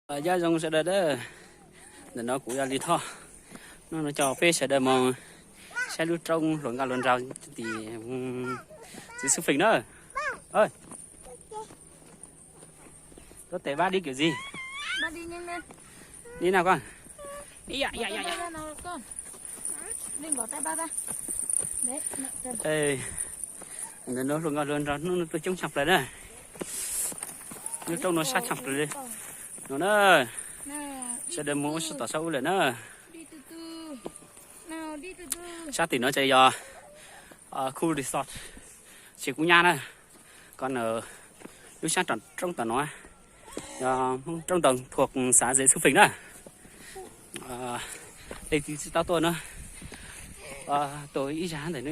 Nyob zoo sawv daws na, ntawm no kuv yog Lis Thoj. Hnub no coj peb sawv daws mus saib lub roob hluas nkauj hluas nraug tim Xwm Xwm Feem na. Có thể bắt đi kiểu gì? Đi nào con? Ý, à, à, à, à. Ê, ntawm no hluas nkauj hluas nraug hnub no tuaj coob tshaj plaws na. Lub roob no sab tshaj plaws li no na. Sawv daws mus ua si tom sab ub lawm na. Sab tim no ces yog khu resort Tsev Kub Nyab na. Còn ở lub sab roob tom no yog Hmoob Roob Ntoo thuộc xã Dễ Xu Phìn na. Leej twg tsis tau tuaj no, tus ib zag ntawm no,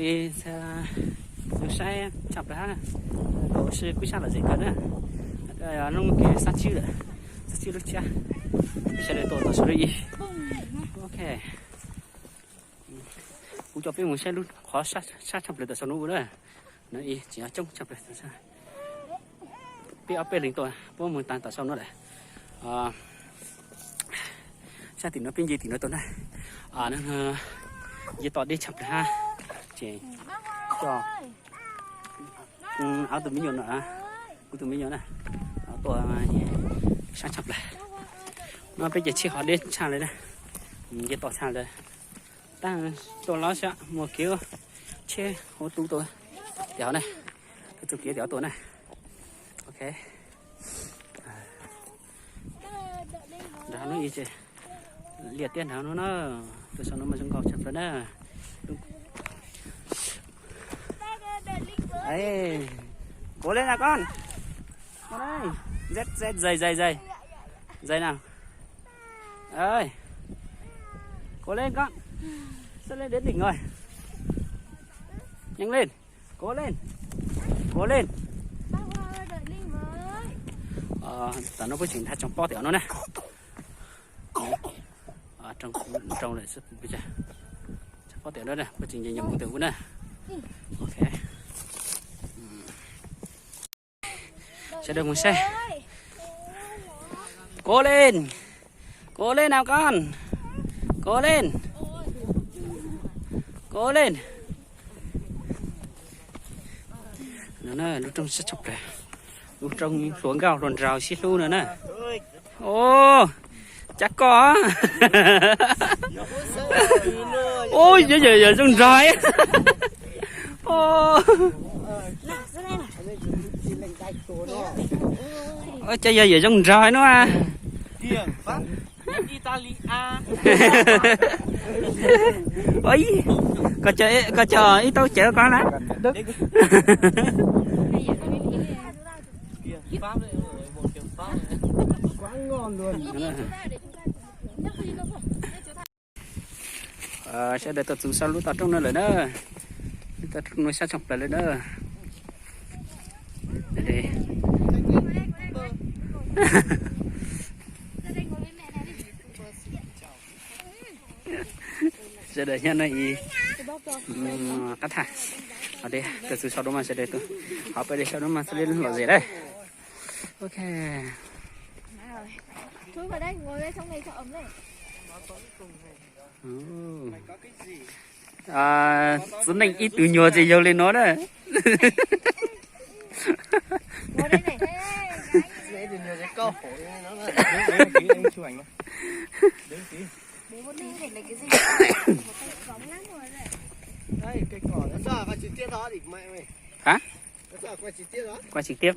tus saib tshaj plaws hab, tus sib kub sab lom zem kawg na. Lub kev sab tsib lawm, sab tsib lub tshiab, sawv daws tuaj tom sab lub ib. Ok, kuv coj peb mus saib lub qhov sab tshaj plaws tom saum no ua na. No ib tseem coob tshaj plaws, peb ob peb leeg tuaj puab mus tag tom saum no lawm. Sab tim no peb nce tim no tuaj na. Nce toj deb tshaj plaws hab. Ces coj ob tug me nyuam no, kuv tus me nyuam na, tuaj sab tshaj plaws. No peb ces tsheb ho deb tshaj li na, nce toj tshaj lawm. Tab tuaj lawm sab muaj kev tsheb hauv tu tuaj tim hauv na, tuaj txoj kev tim hauv tuaj na. Ok. Nrag no ib tse liaj tiab nrag no na, tuaj saum no mas zoo nkauj tshaj plaws na. Ê, cố lên nào con. Con ơi, dép, dép, giày, giày, giày. Giày nào. Ơi, cố lên con. Sắp lên đến đỉnh rồi. Nhanh lên. Cố lên. Cố lên. Tam no puab tseem nrhav tsoom pob tim no na. Rau lawm xwb, tsoom pob tim no na, puab tseem nce nce mus tim ub na. Ok. Sawv daws mus saib. Cố lên. Cố lên nào con. Cố lên. Cố lên. No na, lub roob sab tshaj plaws, lub roob hluas nkauj hluas nraug sib hlub no na. Ôb, cab koj. Ôb, yawm yawm zoo nraug. Ôb, cas yog yawm zoo nraug no. Koj coj ib tau cawv ko na. Sawv daws tuaj txug saum lub toj roob no lawm na. Lub toj roob no sab tshaj plaws lawm na. Sawv daws nyob no ib qab thaj. Tuaj txug saum no mas sawv daws tuaj, ho peb li saum no mas xws li lom zem lawm. Ok. Txiv neej ib tug nyuag ces yog li no na. Hả? Quay trực tiếp.